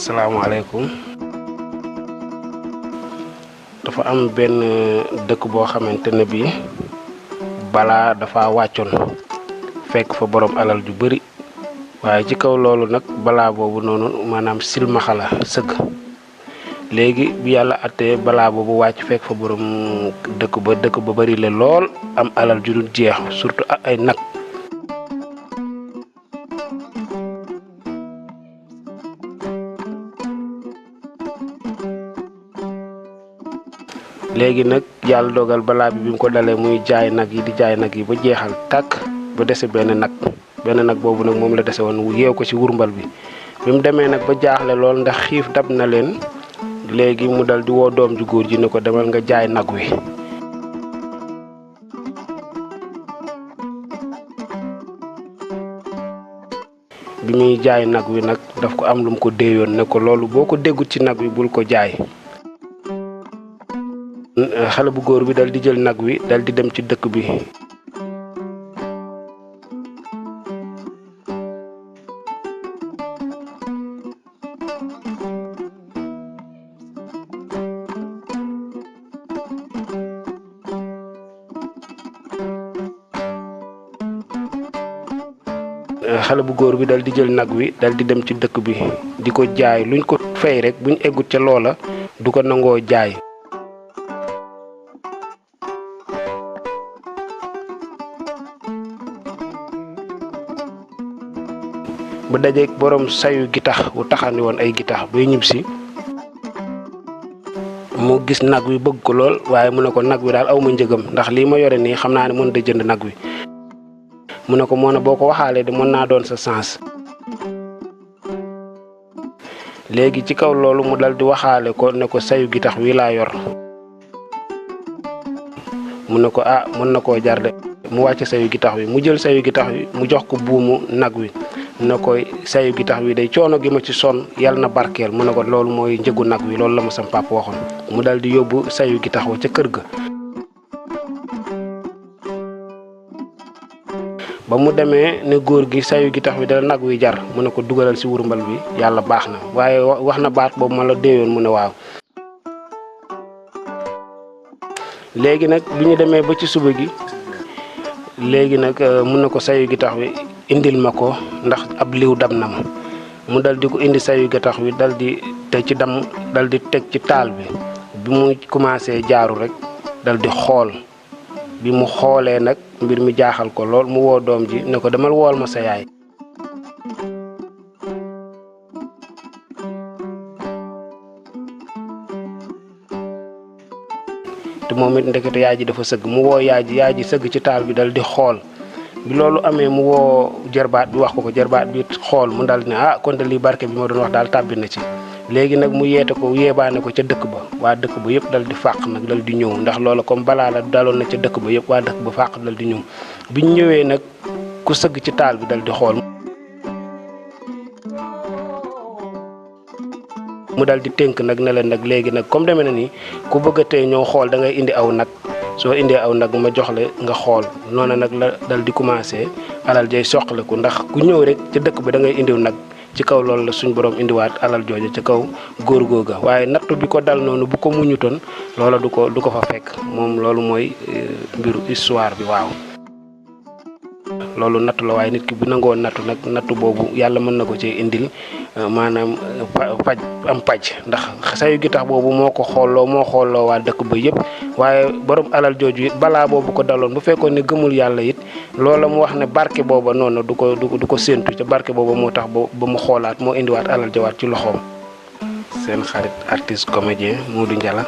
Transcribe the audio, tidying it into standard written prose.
asalaamaaleykum. Dafa am benn dëkk boo xamante ne bii balaa dafa wàccoon fekk fa borom alal ju bari waaye ci kaw loolu nag balaa boobu noonu maanaam silmaxa la sëgg léegi bi yàlla attee balaa boobu wàcc fekk fa borom dëkk ba bari le lool am alal ju dul jeex surtout ay nag. léegi nag yàlla dogal balaa bi mu ko dalee muy jaay nag yi di jaay nag yi ba jeexal tàkk ba dese benn nag boobu nag moom la dese woon yeew ko ci wurmbal bi mu demee nag ba jaaxle lool ndax xiif dab na leen léegi mu dal di woo doom ju góor ji ne ko demal nga jaay nag wi. bi muy jaay nag wi nag daf ko am lu mu ko déeyoon ne ko loolu boo ko déggut ci nag wi bul ko jaay. xale bu góor bi dal di jël nag wi dal di dem ci dëkk bi di ko jaay luñ ko fay rek buñ eggut ca loola du ko nangoo jaay. ba dajeeg borom sayu gitax wu taxani woon ay gitax bay ñibbisi mu gis nag wi bëgg ko lool waaye mu ne ko nag wi daal aw ma njëgam ndax lii ma yore nii xam naa ne mën da jënd nag wi mu ne ko moo ne boo ko waxaalee de mën naa doon sa sens. léegi ci kaw loolu mu dal di waxaale ko ne ko sayu gitax wi laa yor mu ne ko mën na koo jar de mu wàcc sayu gitax wi mu jël sayu gitax wi mu jox ko buumu nag wi ne koy sayu gitax wi day coono gi ma ci sonn yàlla na barkeel mu ne ko loolu mooy njëgu nag wi loolu la ma sam papa waxoon mu dal di yóbbu sayu gitax wa ca kër ga. ba mu demee ne góor gi sayu gitax wi dala nag wi jar mu ne ko dugalal ci wurmbal bi yàlla baax na waaye wax na baat boobu ma la déeyoon mu ne waaw. léegi nag bi ñu demee ba ci suba gi léegi nag mun na ko sayu gitax wi indil ma ko ndax ab liw dam na ma mu dal di ko indi sayu gitax wi dal di teg ci dam dal di teg ci taal bi mu commencé jaaru rek dal di xool bi mu xoolee nag mbir mi jaaxal ko lool mu woo doom ji ne ko demal wool ma sa yaay. te moom it ndekete yaay ji dafa sëgg mu woo yaay ji sëgg ci taal bi dal di xool bi loolu amee mu woo jarbaat bi wax ko jarbaat bi xool mu dal ne kon de lii barke bi ma doon wax daal tàbbi na ci. léegi nag mu yeebaane ko ca dëkk ba waa dëkk ba yëpp dal di fàq nag dal di ñëw ndax loola comme balaa la daloon na ca dëkk ba yëpp waa dëkk ba fàq dal di ñëw biñ ñëwee nag ku sëgg ci taal bi dal di xool mu dal di tënk nag ne leen nag léegi nag comme demee na ni ku bëggatee ñëw xool da ngay indi aw nag soo indee aw nag ma jox la nga xool noonu nag la dal di commencé alal jay soqaleku ndax ku ñëw rek ca dëkk ba da ngay indiw nag ci kaw loolu la suñ borom indiwaat alal jooju ci kaw góor googa waaye nattu bi ko dal noonu bu ko muñutoon loola du ko fa fekk moom loolu mooy mbiru histoire bi waaw. loolu nattu la waaye nit ki bu nangoo nattu nag nattu boobu yàlla mën na ko ci indil maanaam paj ndax sayu gitax boobu moo xooloo waa dëkk ba yëpp waaye borom alal jooju it balaa boobu ko daloon bu fekkoon ne gëmul yàlla it loola mu wax ne barke booba noonu du ko séentu ca barke booba moo tax ba mu xoolaat moo indiwaat alal jawaat ci loxoom. seen xarit artiste comédien Modou Ndiala